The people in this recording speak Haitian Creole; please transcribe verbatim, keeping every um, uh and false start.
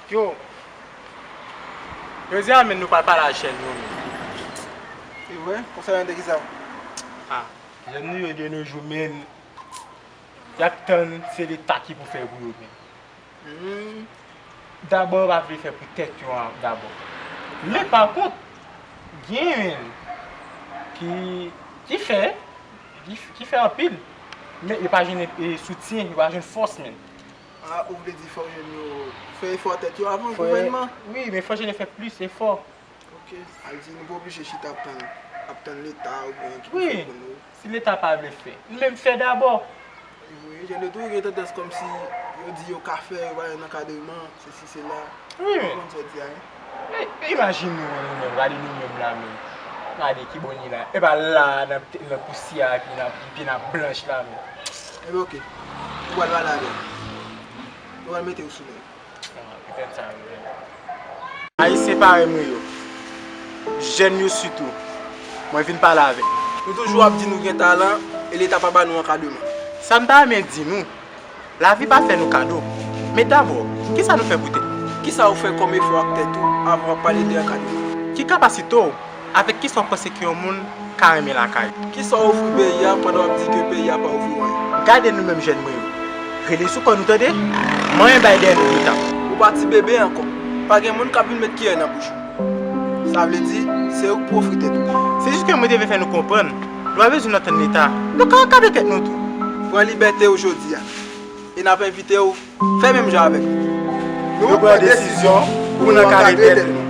Yo, jodi a menm nou pral pale a jèn yo menm. E vre? Konsènan de kisa? Ah, jèn nou yo de nos jours menm, y ap tann se Leta ki pou fè pou yo menm. Hmm. Dabò yo pa vle fè pou tèt yo an dabò. Men pa kont, gen menm ki, ki fè, ki, ki fè anpil. Men yo pa jwenn, e, soutyen, yo pa jwenn fòs menm. Ah, ou vle di fò jèn yo fè efò tèt yo avan gouvènman? Wi, men fò jèn yo fè plis efò. Ok, sa vle di nou pa oblije chita ap tann, ap tann Leta oubyen ki pou fè pou nou. Si Leta pa vle fè, nou menm fè dabò. Wi, jèn yo toujou gen tandans kòmsi yo di yo ka fè, yo pa jwenn ankadreman, sesi, sela. Wi, men. Ou konn sa w di a, wi. Men, men imajine nou, nou menm, gade nou menm la menm. Gade ki bò n ye la. E pa la, nan, nan pousyè a, epi n ap, epi n ap blanch la menm. Ebyen, ok. Ou pral pale avè l. Ou pral mete w sou men. Ayisyen parèy mwen yo, jèn yo sitou, mwen vin pale avèk. Nou toujou ap di nou gen talan e Leta pa ba nou ankadreman. Sa m ta renmen di nou, lavi pa fè nou kado. Men dabò, kisa nou fè pou tèt nou? Kisa ou fè kòm efò ak tèt ou avan w ap pale de ankadreman? Ki kapasite w Avèk kisa w panse ke yon moun ka renmen lakay? Kisa w ofri peyi a pandan w ap di ke peyi a pa ofri w anyen? Gade nou menm jèn mwen yo. Rele sou kò nou tande. Manyen bay dèyè nou toutan. Ou pa ti bebe ankò. Pa gen moun k ap vin met kiyè nan bouch ou. Sa vle di, se ou k pou ofri tèt ou. Se jis ke mwen te vle fè nou konprann, nou pa bezwen antann Leta. Nou ka ankadre tèt nou tou. Pran libète w jodi a. E n ap envite w fè menm jan avèk nou. Nou pran desizyon pou n ankadre tèt nou.